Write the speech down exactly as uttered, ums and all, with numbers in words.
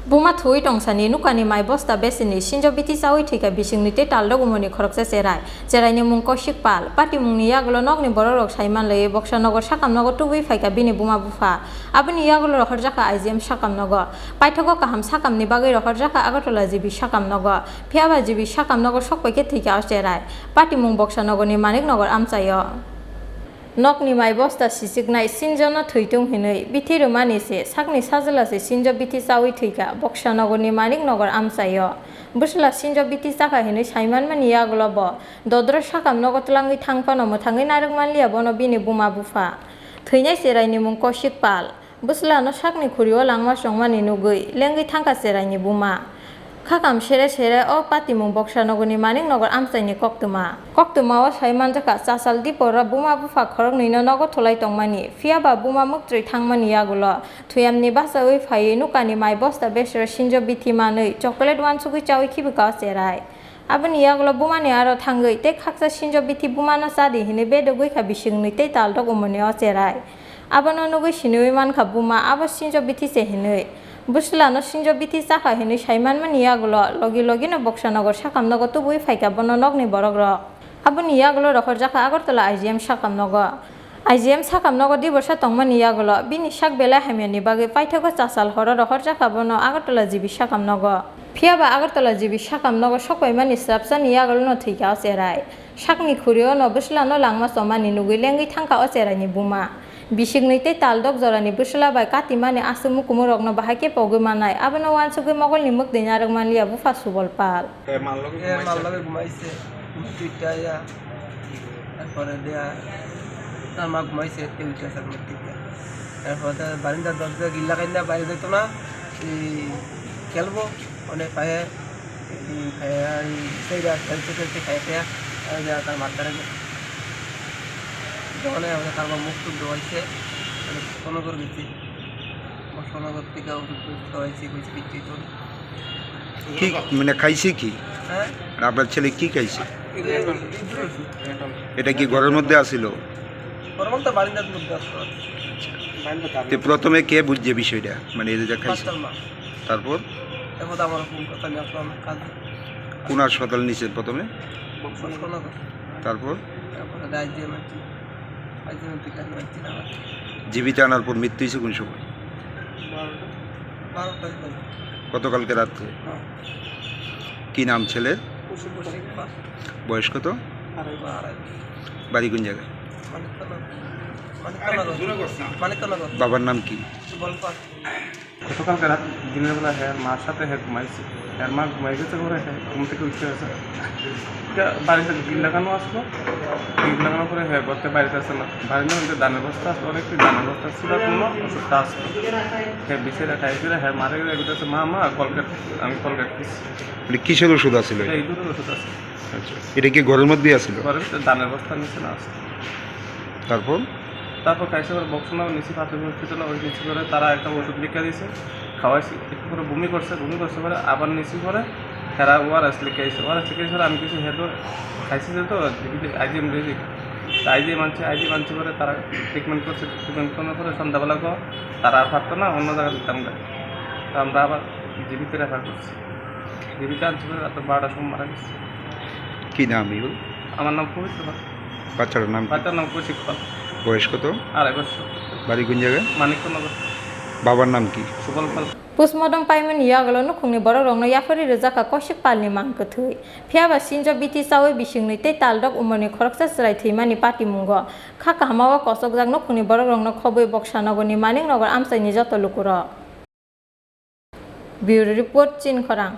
Buma thwi tongsani nukani mai bosta besini sinjo bithi chawi thwikha bisingni tei taldok umorni khoroksa cherai. Cheraini mung Kaushik Pal. Patimungni yagulo nokni borokrok saiman laiwi Boksa Nogor sakam nogo tubui phaikha bini buma bupha. Aboni yagulo rohorjakha I G M sakam nogo. Paithago kaham sakamni bagwi rohorjakha Agartala G B sakam nogo. Phiyaba G B sakam nogo sokpaikhe thwikha o cherai. Patimung Boksa Nogorni Manik Nogor amchaio. Nokni mai bosta sichiknai sinjono thwitung hinwi bithi rwmani se sakni sajla se sinjo bithi chawi thwikha Boksa Nogorni Manik Nogor amchaio. Bwsla sinjo bithi chakha hinwi saimanmani yagulo bo dodro sakam nogo twlangwi thang phano mwthangwi narwk manliya bono bini buma bupha. Thwinai cheraini mung Kaushik Pal. Bwslano sakni khurio langma chongmani nugwi lengwi thangkha cheraini buma. Khakam sere sere o patimung Boksa Nogorni Manik Nogor amchaini koktwma. Koktwmao sai manjakha, chasal dipora buma bupha khoroknwino nogo thulai tongmani, phiyaba buma mwktrwi thangmani yagulo thuyamni bachawi phaiwi nukani mai bosta besero sinjo bithi manwi chocolate uansugwi chawi khibikha o cherai. Aboni yagulo bumani aro thangwi tei khaksa sinjo bithi bumano chadi hinwi bedogwi kha bisingni tei taldok umorni o cherai. Abono nugwi siniwi mankha buma abo sinjo bithi se hinwi. Bwslano sinjo bithi chakha hinwi saimanmani yagulo logi logino Boksa Nogor sakam nogo tubui phaikha bono nokni borokrok. Aboni yagulo rohorjakha Agartala I G M sakam nogo. I G M sakam nogo diborsa tongmani yagulo bini sak belai hamyani bagwi paithago chasal horo rohorjakha bono Agartala G B sakam nogo. Phiyaba Agartala G B sakam nogo sokpaimani swrapsani yagulono thwikha o cherai. Sakni khurio no bwslano langma chomani nugwi lengwi thangkha o cheraini buma. Bisiknwi tei taldok jorani bwsla bai katimani aswk mukumurokno bahai khe pogwi mannai, abono uansugwi mogolni mwkdwi narwk manliya bupha Subol Pal. Eh, mallogwi Eh, gumaisa. Mallogwi gumaise. Duita ya. Tarpore dia, tama gumaise, duita sa mati ya. Tarpore barinda dorja gilla kainda baire jaito na, ei, khelbo, one paye, ei, paye, ei, sei da, khelte, khelte, paye, paye, paye, dia tar mattare. Jokone amare tarma muk tuk dowaise, mane kono gor gisi. Mosla gottika udu udu khawaisi, khawaisi, bitti to. কি মানে খাইছে কি? হ্যাঁ? আর আপনার ছেলে কি খাইছে? এটা কি ঘরের মধ্যে আসিল? ঘরের মধ্যে বারিন্দার মধ্যে আসলো। তো প্রথমে কে বুঝছে বিষয়টা? মানে এই যে খাইছে? বাচ্চার মা। তারপর? এরপর তো আমার ফোন কথা নিয়ে আসলাম কাজে। কোন হাসপাতাল নিয়েছেন প্রথমে? মসলা গর। তারপর? তারপরে রাইজে মারছি। জীবিত আনার পর মৃত্যু হয়েছে কোন সময়? বারোটা। বারোটার দিকে। গতকালকে রাত্রে? হ্যাঁ। কি নাম ছেলের? কুসুম পাল। বয়স কত? আড়াই। আড়াই। বাড়ি কোন জায়গায়? মানিকতলা। মানিকতলা। মানিকতলা। বাবার নাম কি? সুবল পাল। গতকালকে রাত দিনের বেলা হ্যাঁ মার সাথে হ্যাঁ ঘুমাইছে। হ্যাঁ মা ঘুমাই গেছে পরে হ্যাঁ ঘুম থেকে উঠে গেছে। এটা বাড়িতে গ্রিল লাগানো আসলো, গ্রিল লাগানোর পরে হ্যাঁ ঘর থেকে বাইরে আসছে না। বাড়ির মধ্যে ধানের বস্তা আসলো, অনেক ধানের বস্তা ছিল, কোনো ওষুধটা আসলো। হ্যাঁ বিছে রাখা এসে হ্যাঁ মারা গেলে এটা হচ্ছে মা মা কলগেট, আমি কলগেট দিচ্ছি। মানে কিসের ওষুধ আছিল এটা এটা? ইঁদুরের ওষুধ আছে। আচ্ছা, এটা কি ঘরের মধ্যেই আছিল? ঘরের ভিতরে ধানের বস্তা নিচে না আছে। তারপর? তারপর খাইছে ওর বক্স না নিচে পাথর ভিতরে ওই নিচে করে তারা একটা ওষুধ লিখে দিয়েছে, খাওয়াইছি, একটু করে বমি করছে, বমি করছে পরে আবার নিচে করে হেরা ওআরএস লিখে দিয়েছে, ওআরএস লিখে দিয়েছে, আমি কিছু হেঁটে খাইছি যে তো আইজিএম দিয়েছি, আইজিএম আনছে, আইজিএম আনছে পরে তারা ট্রিটমেন্ট করছে, ট্রিটমেন্ট করার পরে সন্ধ্যাবেলা কো তারা আর পারতো না, অন্য জায়গায় দিতাম গা। তো আমরা আবার জিবিতে রেফার করছি। জীবিত আনছিল রাত বারোটার সময় মারা গেছে। কি নাম ইউর? আমার নাম পবিত্র পাল। বাচ্চাটার নাম কি? বাচ্চার নাম কৌশিক পাল। বয়স কত? আড়াই বছর। বাড়ি কোন জায়গায়? মানিকনগর। বাবার নাম কি? সুবল পাল। Postmortem paimani yagulo nukhungni borokrokno yapharwi rwjakha Kaushik Palni mang kwthwi. Phiyaba sinjo bithi chawi bisingni tei taldok umorni khoroksa chwrai thwimani patimungo kha kahama o kosokjak nukhungni borokrokno khobwi Boksa Nogorni Manik Nogor amchaini joto lukurok. Bureau Report, Chinkhorang.